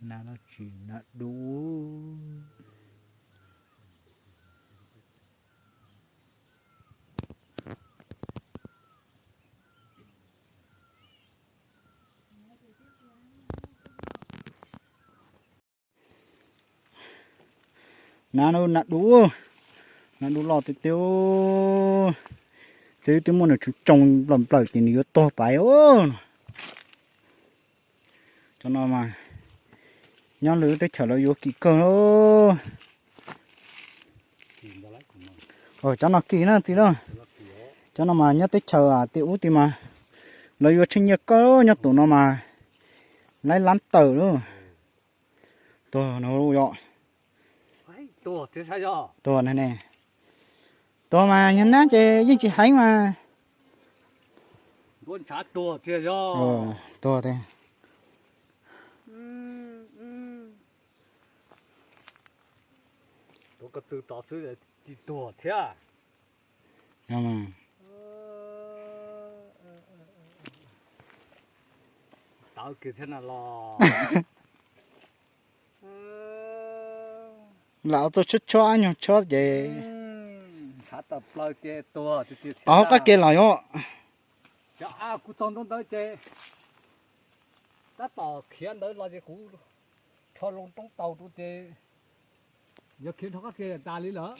Na no tsis na dub. Na no na dub, na dub loj tiag tiag. Twb twb muaj nws tsoos tsoo nplawm nplawm ces nws yuav tuag pais os. Cov no mas nyob lwm teb chaws lawv yuav kim kawg. Cov no kim na txiv na. Cov no mas nyob teb chaws tim ub tim mas lawv yuav tsheej nyiaj kawg, nyob tus no mas laib lab tawm lawm. Tuag no yom. Tuag ne. Tuag mas yog nab ces yeej tsis heev mas. Tuag tiag. Tuag ko tw tod xwb tsis tuag thiab. Tawv kiag thiab no los. Lam ua txuj tshuab tshuab nyuag tshuab ces. Ntshav tawm plaws ces tuag tiag tiag thiab. Qab ke los yom. Cov a kuv txog ntaub ntawd ces tab tom khiav ntawd los ces kuv rho loo roob taus rau ces yog khiav rho qab ke tas li lawm.